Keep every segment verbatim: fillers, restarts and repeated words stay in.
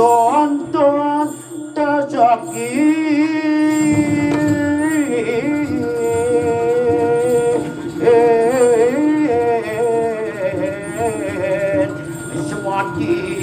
Yonton tajaki semati.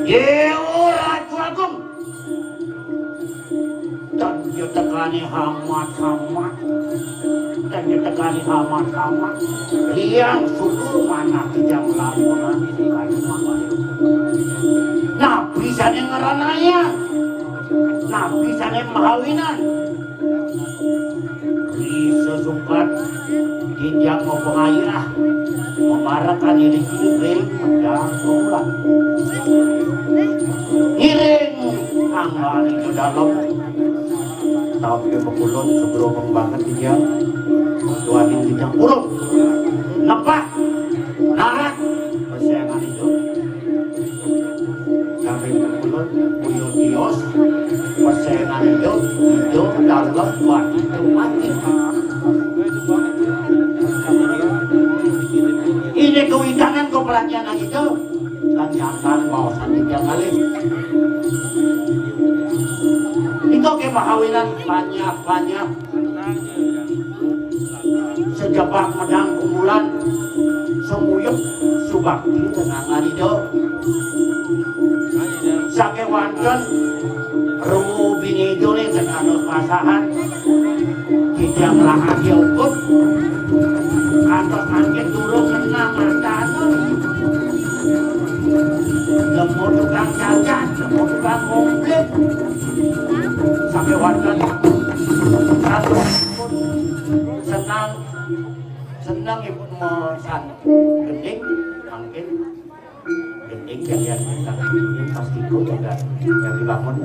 Ye ora, Ratu Agung. Tan yo tekani hamat-hamat. Tan yo tekani hamat-hamat. Yang suku mana kijang laporan ini kayu mawar. Nabi Sané ngeranayang, napi sané mahawinan. Ri sesungkan titiang mapangairah, mamarekan iriki ring medal kumpulan. Ngiring anggané ka dalem. Tapi makulun sebelum banget titiang, duaning titiang purun. Nepak, narak, pesengan itu. Kami kulon, buyur tios, pesengan itu, itu dalam batu mati. Ini kewidangan kepelajaran itu, ternyata bawasan tiga kali. Itu kemahawinan banyak-banyak. Sejebak medang kumpulan, semuyep subakti tenangan ida. Sakéwanten rumiyin ida ning tetanus pasahan, titiang rahasia ukut, antos mangkin durung ngenah mastana. Nemu tukang cacat, nemu tukang komplit. Sakéwanten ratus senang, senang ipun mesan gending, mangkin gending jadian kita. Ini pasti ku jaga yang dibangun.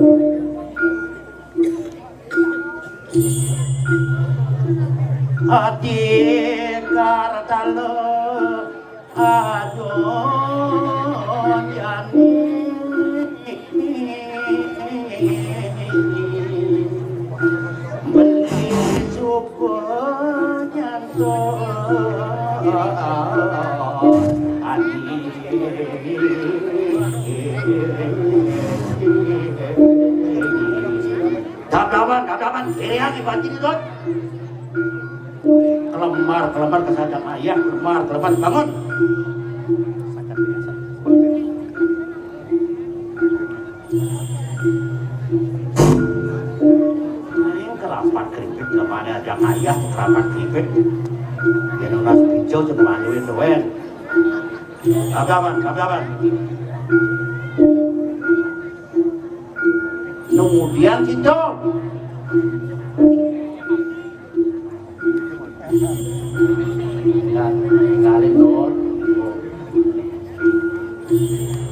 Adi Kartala Aduh, jani beli suku nyanto adi. Dadaman, dadaman, kirian ibatin itu. Kelemar, kelemar, kesadang ayah, kelemar, kelemar, bangun. Ini kerapat keripik, lemane ajang ayah, kerapat keripik. Yen ora sepijo, coba maluin, Wen. Kabawan, kabawan. Kemudian kita. Tinggal, tinggalin, Dut.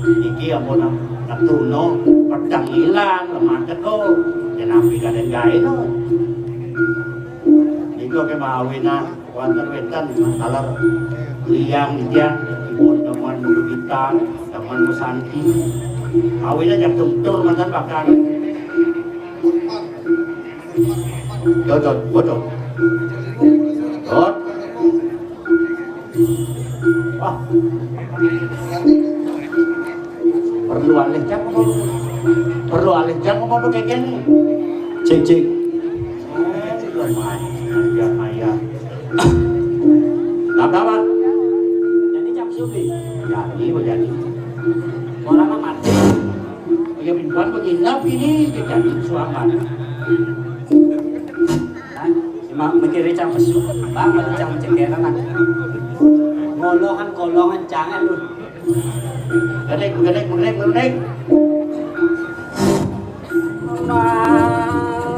Iki ampun ngetuna pedang ilang, lemah teko. Yen api kadang gawe, no. Niku kemawinan wonten wénten taler liang titiang, ipun teman Bulu Bintang, teman Mesanti. Awine jak tumtur mantan bakal. Dot, dot, dot. Dot. Wah. Perlu alih jam apa? Perlu alih jam apa, apa kayak gini? Cek, cek. Lumayan, lumayan. Apa, Pak? Jadi jam subuh. Jadi, jadi. Orang mati. Ya, bukan menginap ini, jadi suaman. Nah, cuma mikirin cang pesu, Bang, ada cang cekeran, nah. Ngolohan, kolohan, cangan, lu. Gedek, gedek, gedek, gedek. Mangedungan.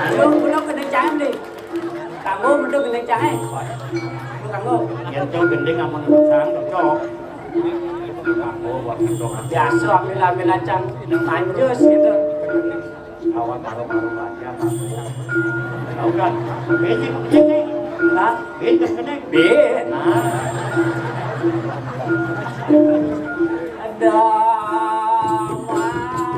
Ayo, ulo gending cangé, Dé. Kanggo mendung gending cangé. Kanggo. Yen cok gending amun sang cocok. Biasa ambil-ambil acang, manjus gitu. Awan baru-baru aja. Tahu kan? Biji, biji. Nah, biji gede. Biji. Nah. Ada malah.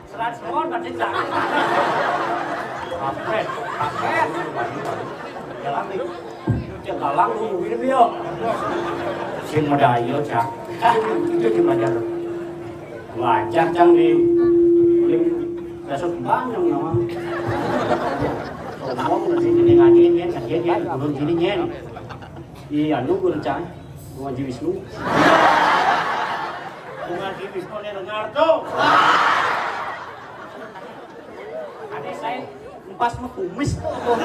Seratus won, berarti tak. Kampret, kampret. Jalan nih. Cek galang lu, minum yuk. Sing modal ayo, Cak. Itu di mana lu? Wajar, Cang, di, di dasar banyak nama. Ngomong di sini ngaji, nyen, ngaji, nyen, turun sini, nyen. Iya, lu guru, Cang. Guru ngaji Wisnu. Guru ngaji Wisnu, nih, dengar tuh. Ada saya empas mah kumis tuh.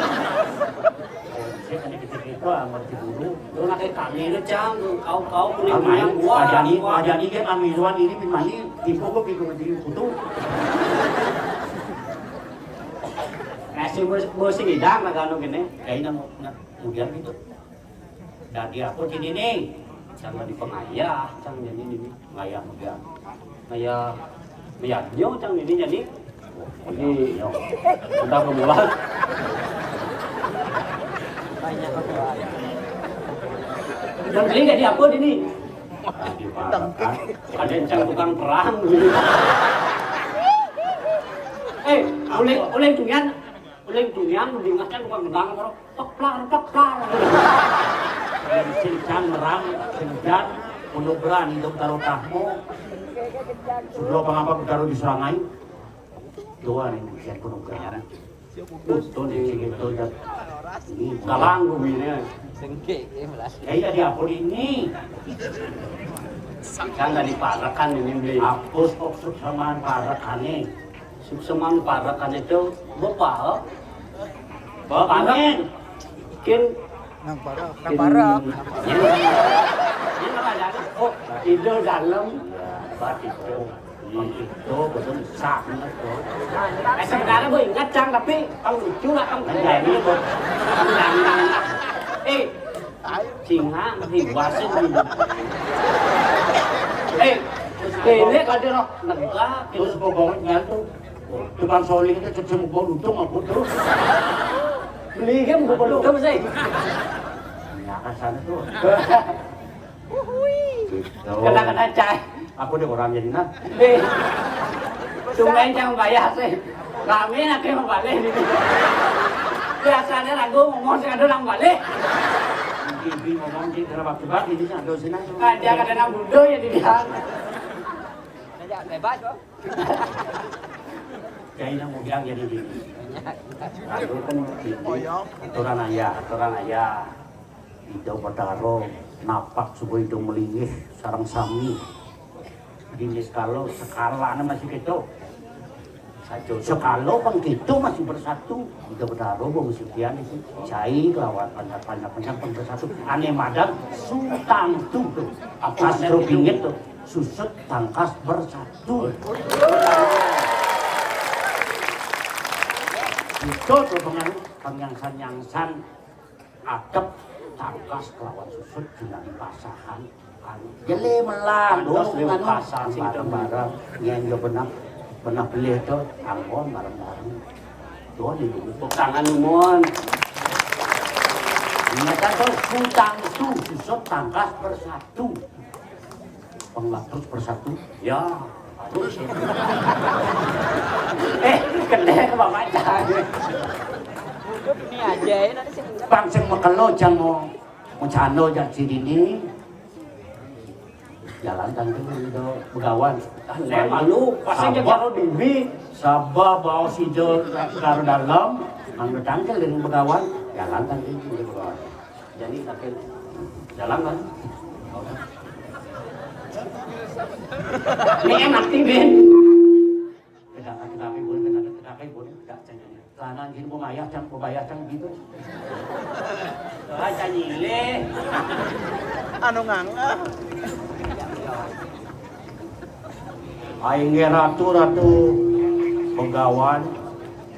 Saya kan gitu-gitu amat diburu. Lu nak kayak kami lu, Cang, kau-kau kuning Amin, yang gua, wajani, gua. Wajani kan amiruan ini gimana? Tipu gua gitu jadi kutu. Kasih bos bos ini dang kagak anu gini. Kayak ini mau, nah, kemudian gitu. Dadi apa sih ini? Cang di pengayah, Cang jadi ini. Ngayah muda. Ngayah, ngayah nyo, Cang ini jadi. Ini, udah kemulan. Dan beli jadi apa ini? Ada Cang tukang perang. Eh, oleh, oleh durian, oleh durian, mendingan tukang perang, bro. Teplar, teplar. Sincang, merang, senjat, pondok berani, dok taruh tahmo. Sudah apa-apa, taruh di serangai. Doa nih, siap pondok berani. Betul nih, sing itu, dan ini galang guminya. Sengke, ya, melas. Ya, iya, di apa ini? Kan tadi parakan ini, beli. Hapus kok suksaman parakannya. Sukseman parakan itu bepal. Bapak Amin. Kin nang para, nang para. Oh, itu dalam. Batik itu. Itu betul sah banget tuh. Eh, sebenarnya gue ingat, Cang, tapi kalau lucu lah, kan. Nah, ini, Bos. Eh, Cina, di wasit, di. Eh, ini kan dia roh negara, terus pokoknya tuh. Tukang soling itu cuma mau untung apa tuh? Beli kan bukan untung sih. Ya, kan sana tuh. Gitu. Kena-kena cai. Aku deh orang jadi nah. Deh. Tumben yang bayar sih. Kami nanti mau balik ini. Biasanya lagu ngomong sih ada orang balik. Ibu ngomong di dalam waktu bak ini ada sini. Aja kadang budo ya di dia. Aja bebas kok. Jadi nang mau bilang jadi gini. Lalu kan gini, aturan aja, aturan aja. Itu Bataro. Napak suba Ida malinggih sareng sami. Dini sekala, sekalane masih kéto. Saja sekala pang kéto masih bersatu. Ida Betara Bung Sukian itu. Cai kelawan panjak-panjak panjak pang bersatu. Ane madan sutangtu to. Apa astro bingit to. Susut tangkas bersatu. Itu to pengen pengangsan-yangsan. Adep tangkas kelawan susut jeneng pasahan. Anu, jele melah, antos dong, liwat anu, pasang sing bareng-bareng. Yen yo benah, benah belih to, anggon bareng-bareng. Tuh di lubuk tangan mon. Nyata to sutangtu, susut tangkas bersatu. Penglatus bersatu. Ya. Eh, kena bapak cari. Ini aja ya nanti sih. Bang sing mekelo jang mau, mau cando jang sini. Jalan tangkil itu begawan. Nek malu, pasti sabab, karo diri. Sabab bawa sida karo dalam, mangga tangkil dengan begawan, jalan tangkil itu begawan. Jadi tangkil jalan kan? Ini enak nih, Ben. Tidak, tidak, boleh, tidak, tidak, boleh, tidak, jangan. Lanang gini mau mayah, cang, mau bayar, cang, gitu. Wah, cang nyilih. Anu nganga. Ainggih ratu, ratu begawan,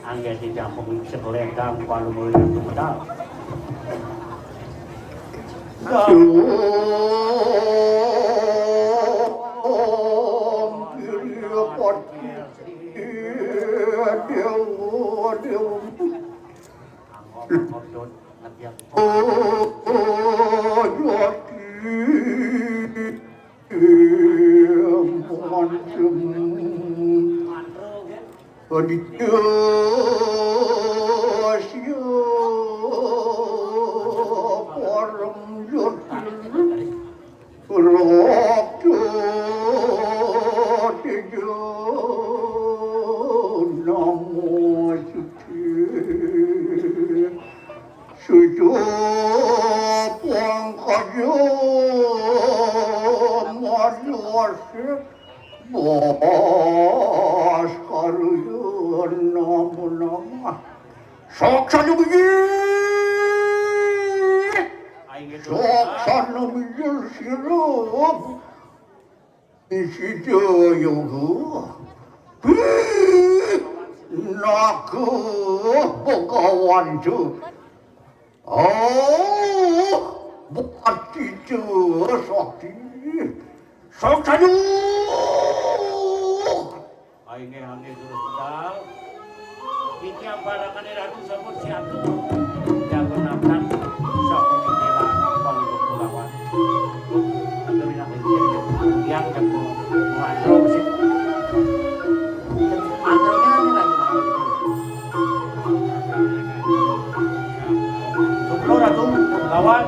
anggé dijampung sekeledang, palu mulih ratu medal. Aduh, aduh, aduh. Aditya Siya Param Jati Raja Teja Nama Suci. Suja pangkaja marwasi Baskara nama-nama. Saksana bijil. Saksana bijil sira. Isida yoga. Naga Bhagawan. Oh, buat itu sakti. Sakti. Aine ane terus medal. Iki ambarakane ratu sampun siatu. Jago nabrak. Sampun dikira palu kepulauan. Atur yang kecil. Yang jago mengantrol sih. Mantrolnya ini lagi. Sublo Ratu, lawan.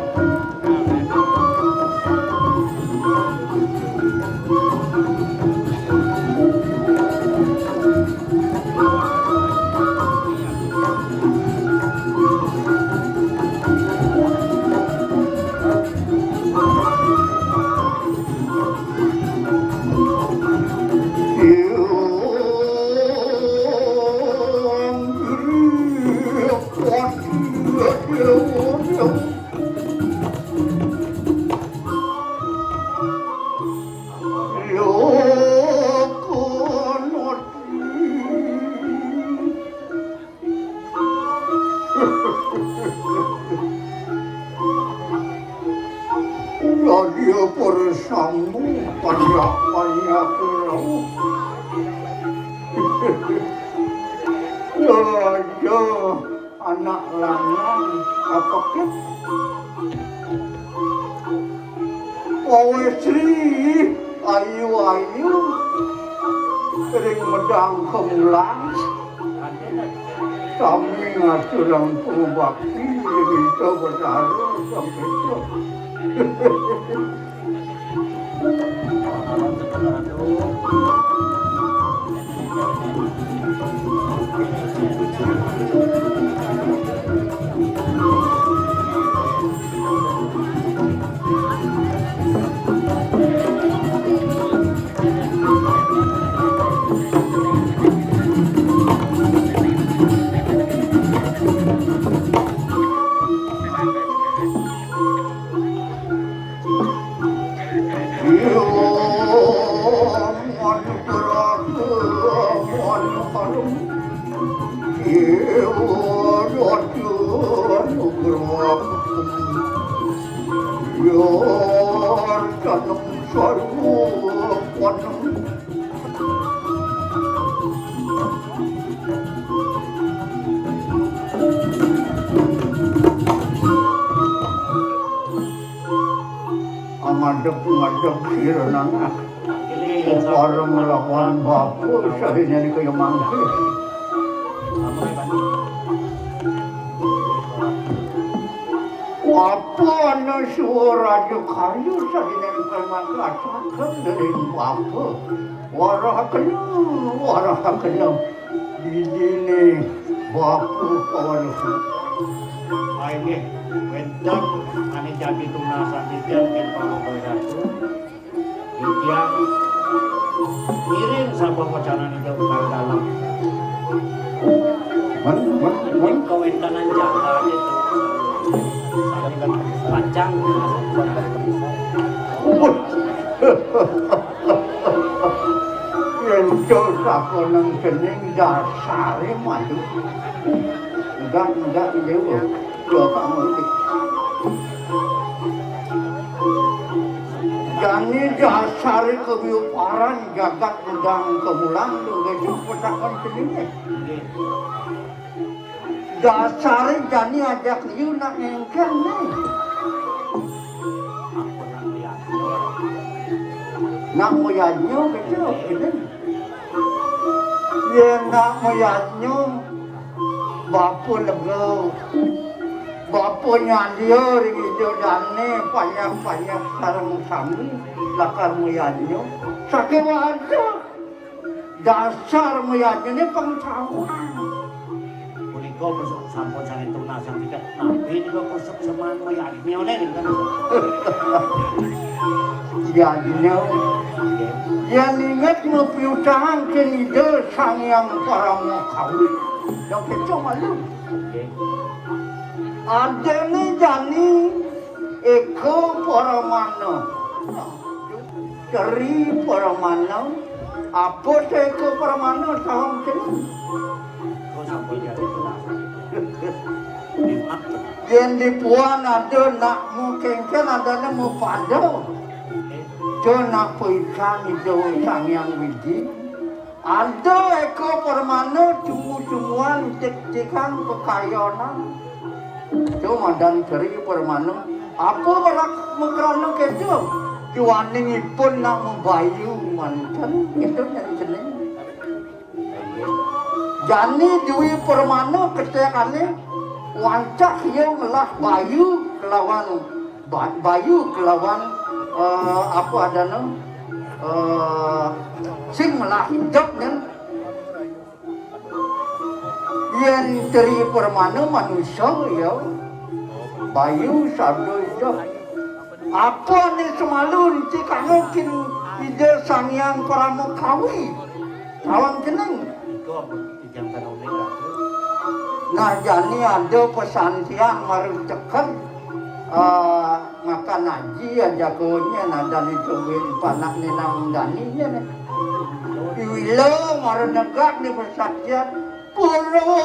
Raja Persamu, panjak-panjak rauh. Raja anak lanang apakit. Pawesri ayu-ayu ring medang kemulan. Sami ngaturang pangubakti ring Ida Betara Sang Krisna. Ngadep-ngadep sira nangak. Para nglawan bapa sadene kaya mangke. Apa ana suara raja karya sadene kaya mangke, asagem dening bapa. Waraha kena, waraha kena. Didine bapa kawarsa. Inggih, wenten ane jagi tunasan titiang ken para ratu. Titiang ngiring sabeh wacananipun kang dalem. Men, men, men. Kawentanan jangkar itu. Sami kan panjang. Yen to sakonang cening dasare malu. Enggak, enggak, dewa. Dua kamu ini. Jani dasare kewiuparan jagat gedang kemulan, lho, nggih, coba takon ceninge. Dasare jani ajak liu nak ngengken ne. Nak moyadnyo gitu, gitu. Yen nak moyadnyo, bapa lega. Bapa nyadia ring ida dane panjak-panjak sareng sami lakar moyadnyo. Sakewa ada. Dasar moyadnyone pengcawang. Punika pesuk sampun saking tunas yang tidak nabi nika pesuk seman moyadnyone nika. Yadnya. Yen inget mapiusahan ken Ida Sang Hyang Parama Kawi. Yang keco malu. Adene jani Eka Paramana. Sri Paramana, apa seka Paramana sawang sini? Yen dipuan ada nak mukengken adanya mupada. Jo nak poikan Ida Sang Hyang Widi. Ada eka Paramana cungu-cunguan cek-cekan pekayonan. Cuma dan Sri Paramana. Apa merak mekrana keto? Cuaning ipun nak mabayu manten, keto nyari cening. Jani Dwi Paramana ketekane wancak iya ngelah bayu kelawan ba-, bayu kelawan, eh, apa adana, eh, sing ngelah idep nyen. Yen Tri Paramana manusa, ya. Bayu sabda Ida. Apa ane semalu enti kanggo kin Ida Sang Hyang Parama Kawi? Tawang cening. Nah, jani ada pesantian maru teken, eh, makan aji aja konye, nah, dan itu win panak nenang dani nye, nih. Iwila maru negak di pesantian. Purwakane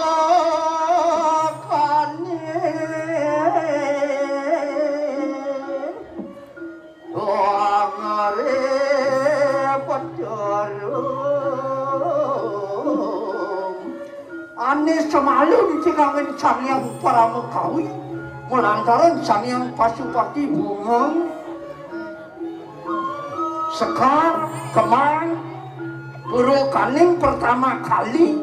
wangare pecarum. Ane semalu dicingangin Sang Hyang Parama Kawi, malantaran Sang Hyang Pasupati bungong. Sekar, kemang, purwakaning pertama kali,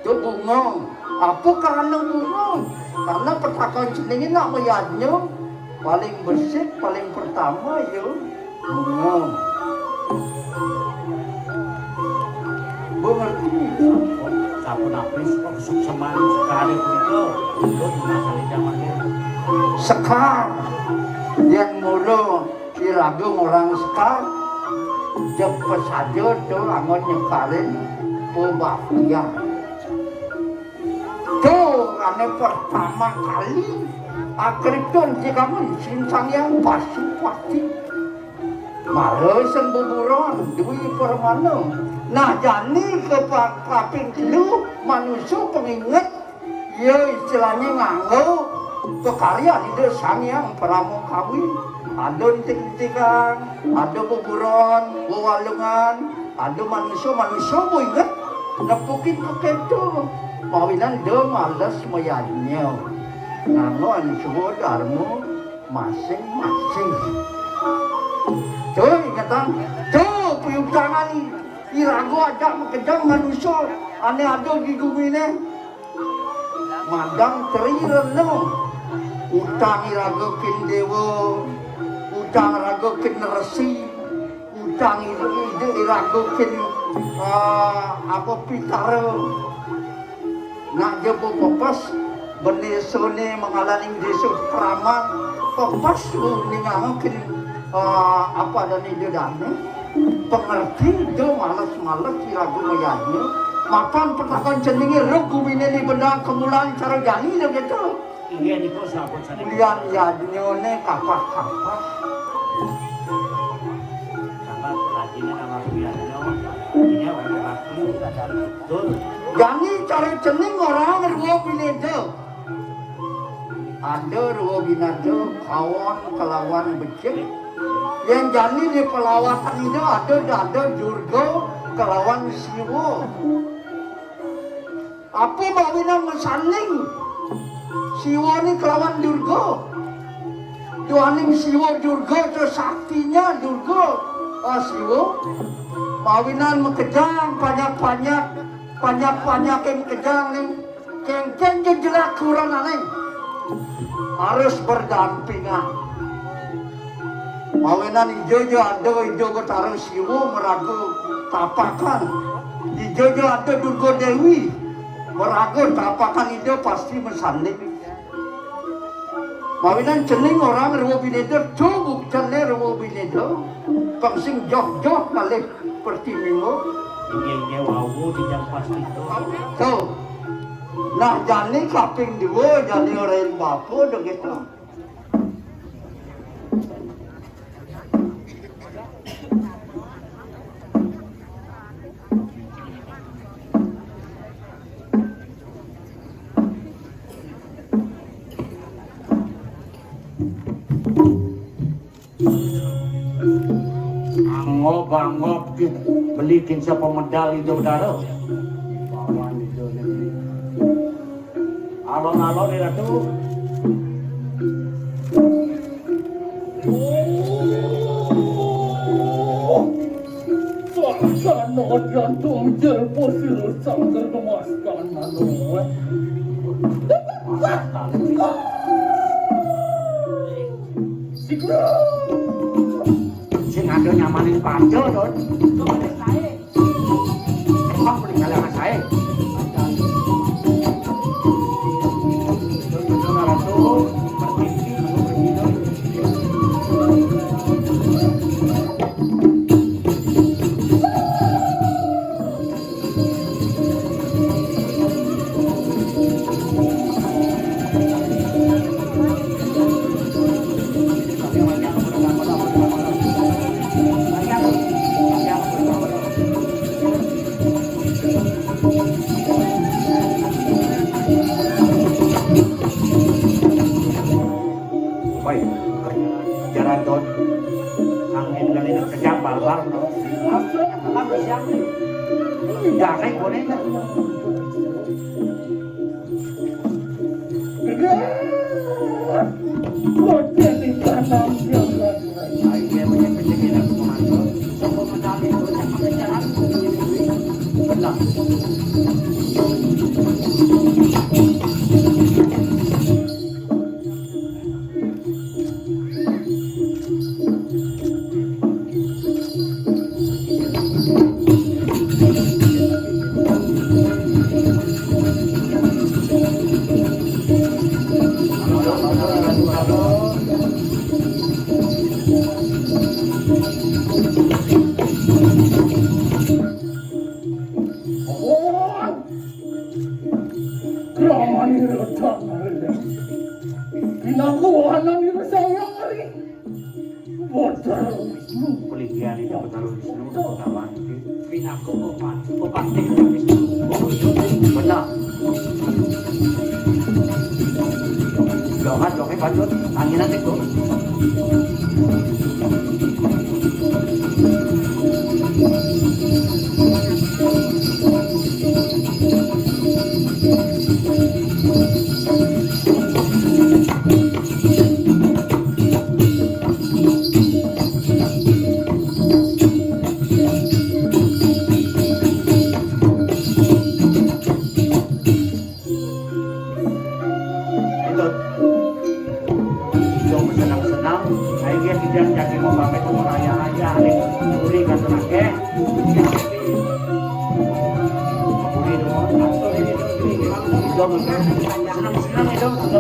tu bungong. Apa karena bungong? Karena pertakan jenenge nak mayadnya paling besik, paling pertama, ya bungong. Mbok ngerti? Sampun apis kok sukseman sekali punika. Itu masale jaman. Sekar, yang mula iraga ngorang sekar, jep pesaja to anggon nyekarin pebaktian. To, ane pertama kali akripun sikamen sing Sang Hyang Pasupati. Mara sing buburon Dwi Permana. Nah, jani ke pa-, kaping telu manusa penginget, ya istilahnya nganggo pekaryan Ida Sang Hyang Parama Kawi. Ada entik-entikan, ada buburon, Walungan, ada manusia, manusia bo inget nepukin kekéto. Mawinan da males mayadnya. Nganggo swadarma masing-masing. Tuh, ingetang. Tuh, piutangan iraga ajak makejang manusia ané ada di guminé. Madang Tri Rena. Utang iraga kin déwa, utang iraga kin resi, utang ira-, ira-, iraga kin, ah, apa, pitara. Nak ja bo pepes, bendésané mangalaning désa Kraman, pepes ninganga kin, ah, apa adané Ida Dané. Pangerti da males-males iraga mayadnya. Mapan pataken ceningé, rug guminé ni bendang kemulan cara jani da kéto. Inggih niku sampun sané. Ulian yadnyané kapah-kapah. Sambat rajina nama yadnya. Inggih wénten waktu. Betul. Jani cara cening orang rwa bineda. Ada rwa bineda kaon kelawan becik. Yén jani di palawasan ida ada, ada Durga kelawan Siwa. Apa mawinan masanding Siwa ni kelawan Durga? Duaning Siwa Durga, itu saktinya Durga, ah, Siwa. Mawinan makejang panjak-panjak, panjak-panjaké makejang ni. Kéngkén ja jerak kuranané. Harus berdampingan. Mawinan ija ja ada Ida Betara Siwa maraga tapakan. Ija ja ada Durga Déwi maraga tapakan Ida pasti masanding. Mawinan cening orang rwa bineda, coba cené rwa bineda. Pang sing joh-joh kalih pertimimba. Inggih, inggih, wau titiang pasti to. To. Nah, jani kaping dua, jani orahin bapa da kéto. Angob-angob kin, beli kin sapa medal Ida Betara. Pawan Ida Negeri. Alon-alon, Ratu. Saksana jantung jelpo sira sangger kemaskan manuwek. Sing ada nyamaning pada, Don. Emang paling kalangan saya. Woi, jaran Don. Angin kali ini kejam, balbar, no. Jangan boleh, no. Kote di tanam jagat. Ayo, dia punya pencekilan aku mantul. Sapa menang itu, sapa menang. Benar. Kramani retak ngarene. Pinaku wahanan ira sayang ari. Putra Wisnu. Pelinggian itu Putra Wisnu, Putra Wanti. Pinaku upat, upat Wisnu. Benar. Jangan, jangan, lanjut. Angin nanti tuh. Jalan, jalan, jalan.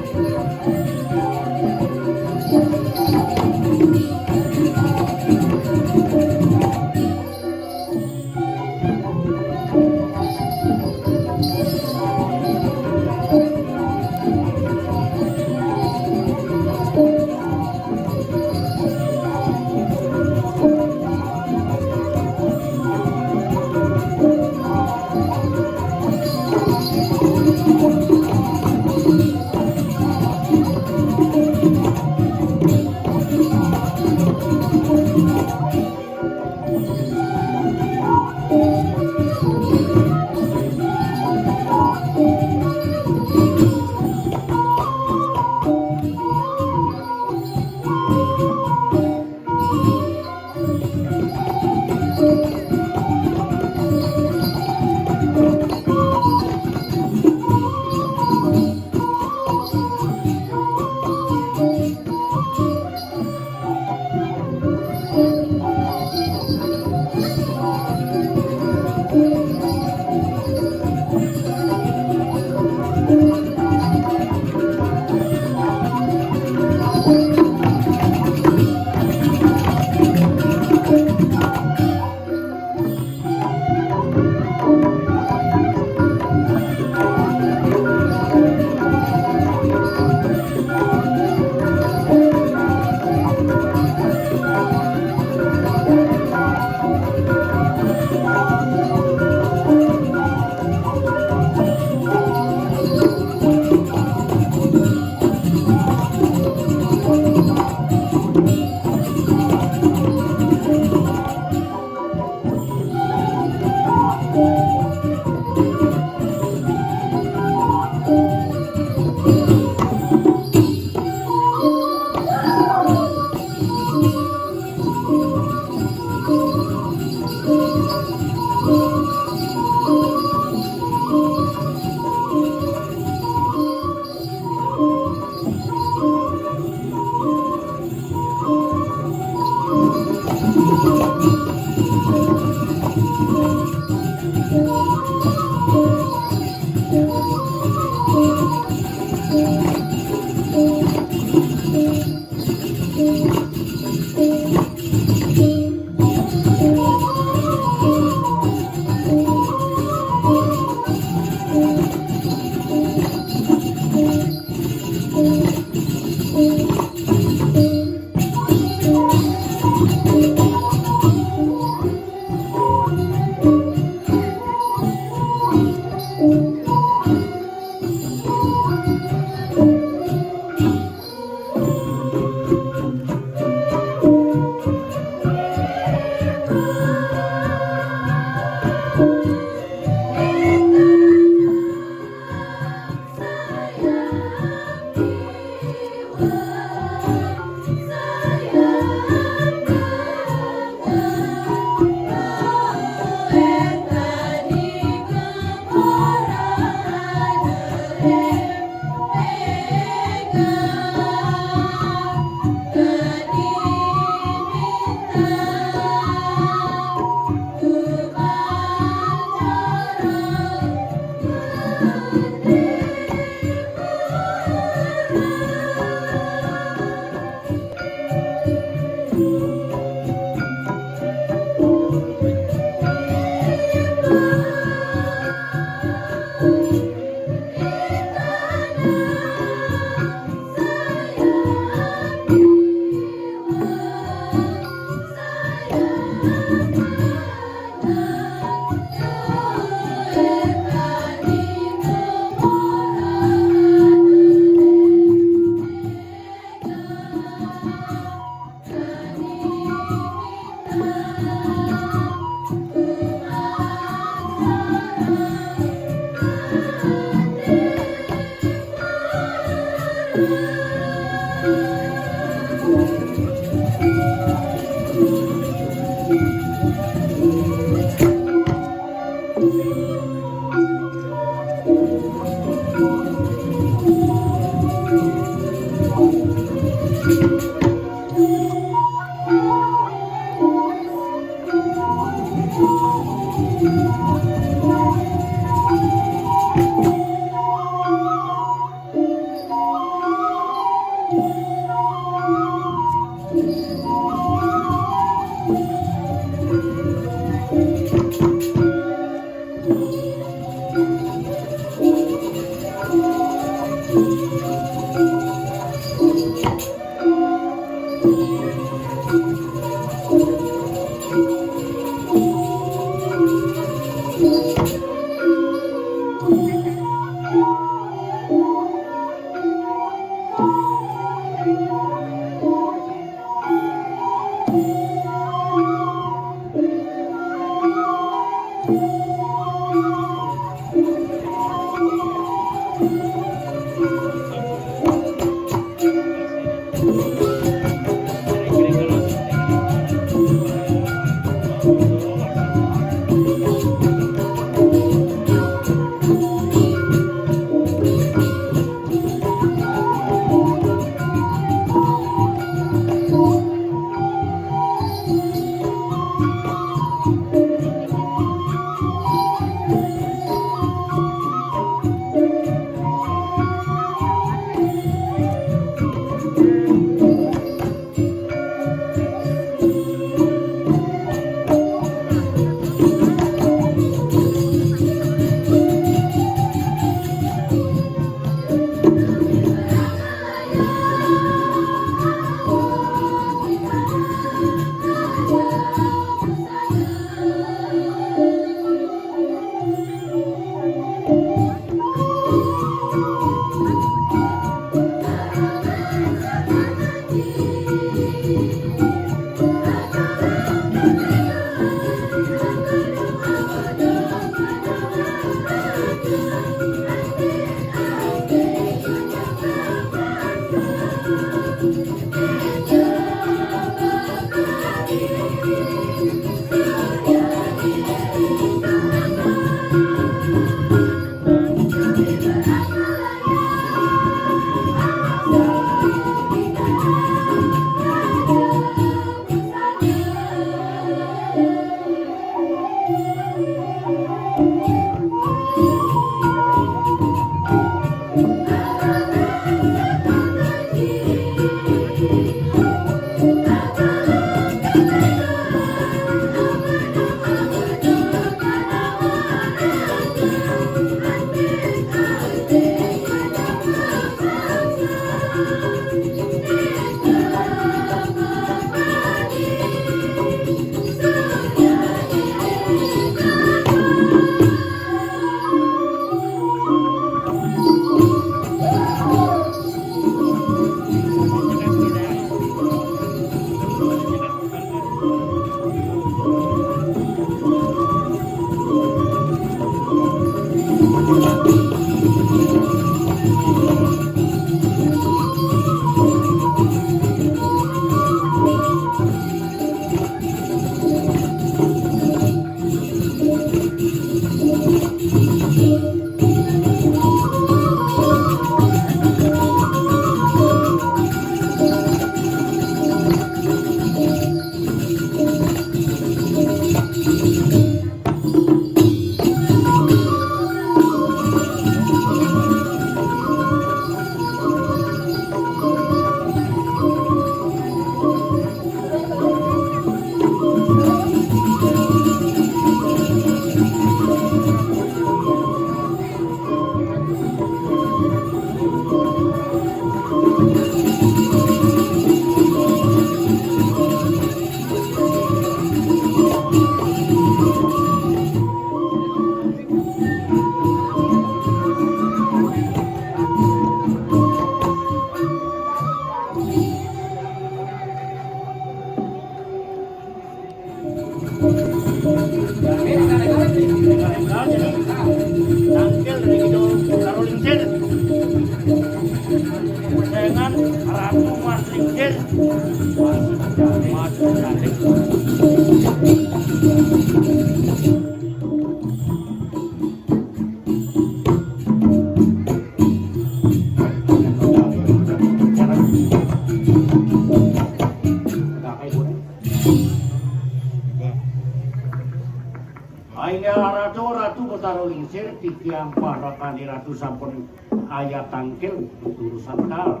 Yang para kani ratu sampun ayat tangkil urusan kal.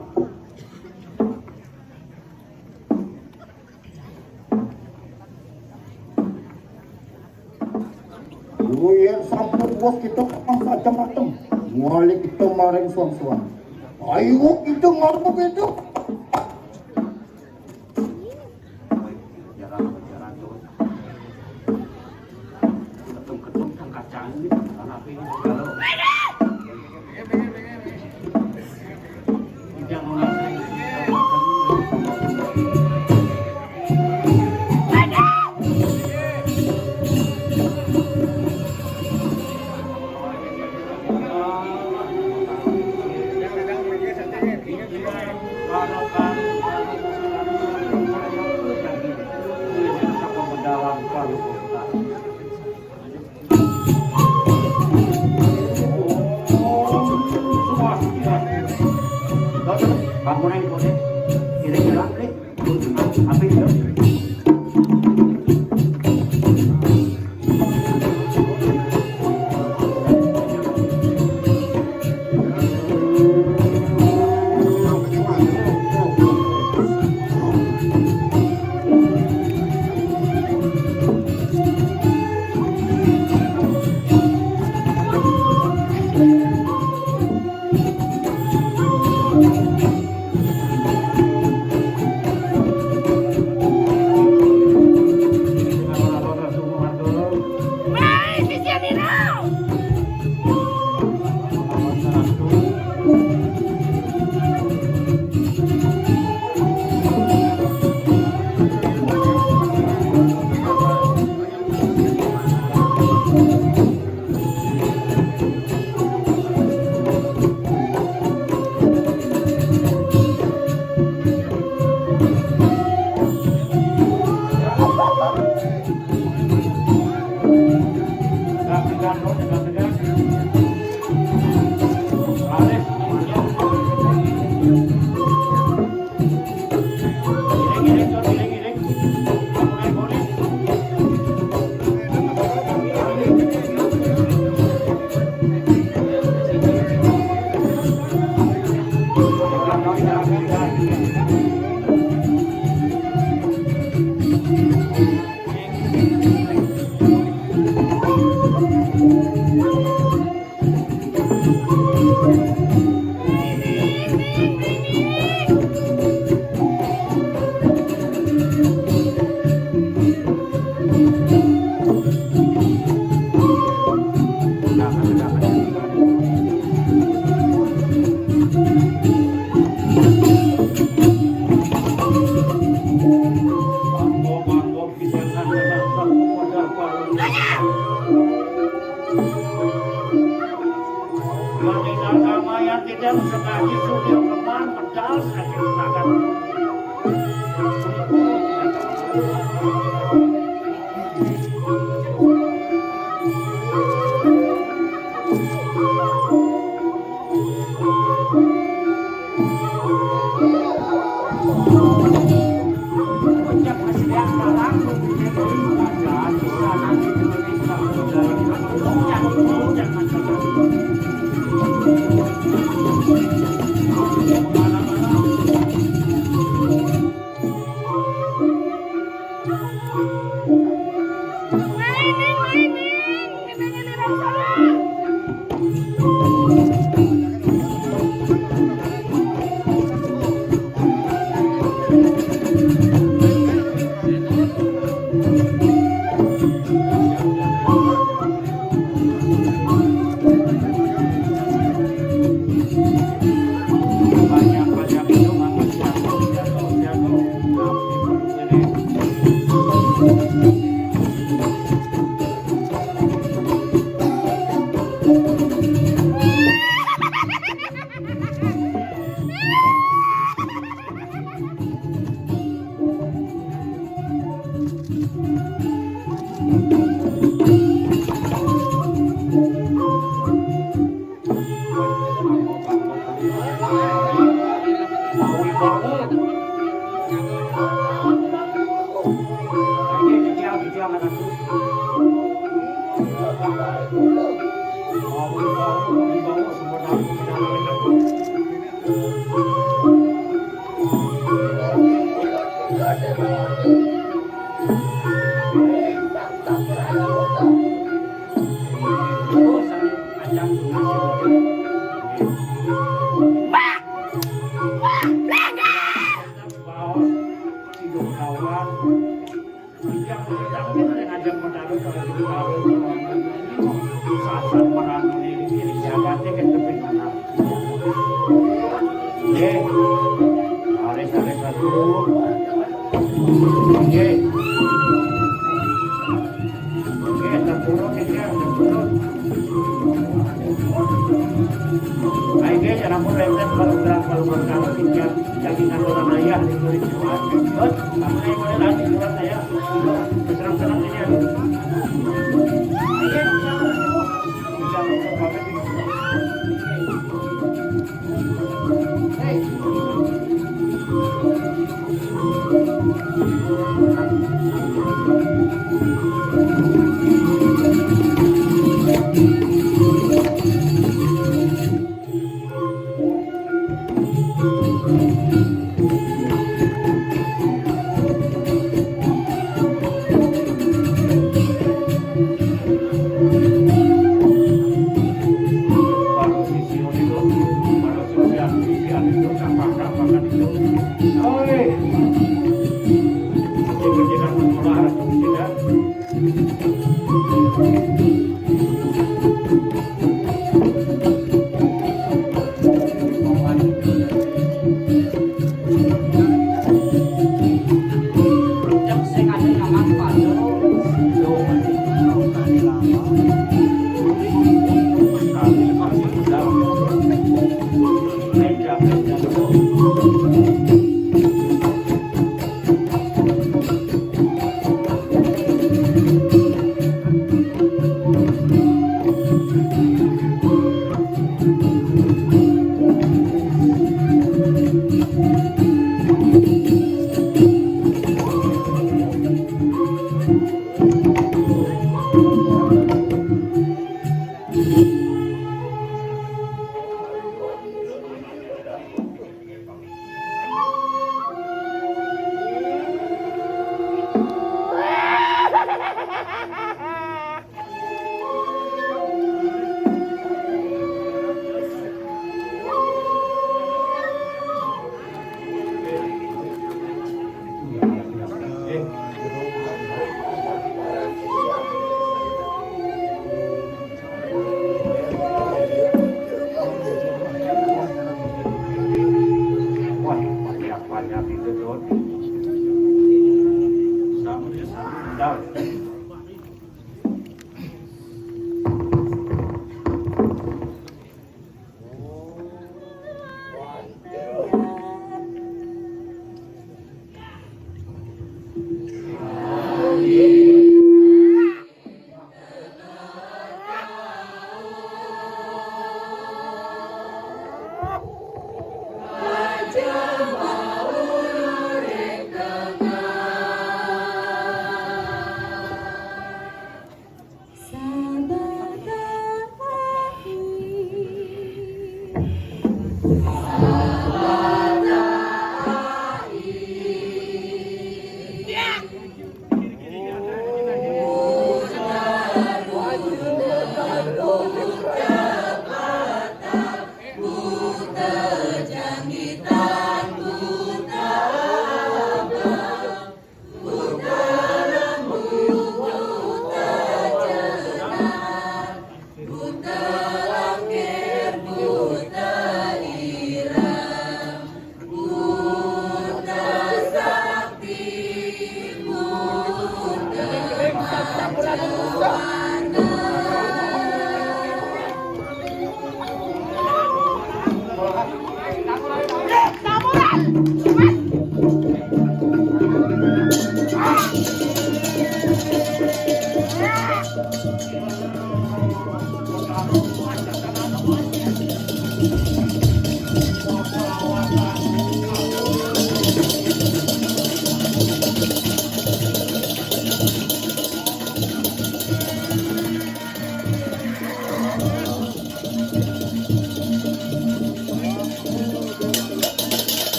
Guru yen sampun puas kita kemang macam-macam. Mulai kita maring suang-suang. Ayo kita ngarep itu. Ketung-ketung kang kacang ini, anak ini kalau tidak mengasih. Bangunan, kira-kira. Oke. Tarik, tarik satu. Oke. Oke, tempurun ya, tempurun. Ayo, guys, jangan pun rempet, kalau gerak, kalau bergerak, tinggal jadi satu orang ayah di kulit kuat. Terus, kamu naik boleh lagi kuat saya. Terus, senang-senang ini ya. Ayo, bisa, bisa, bisa.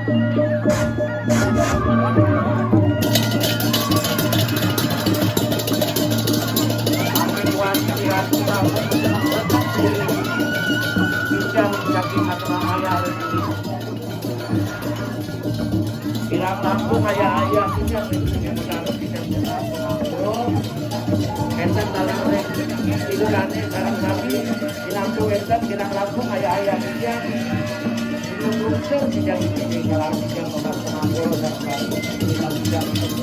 Bilang lampung aya-aya, bilang, bilang, bilang lampung. Enten dalam rek, itu rane dalam kami, bilang tuh enten, bilang lampung aya-aya, bilang. Itu bungsu, bilang ini, bilang, bilang, bilang, bilang, bilang, bilang.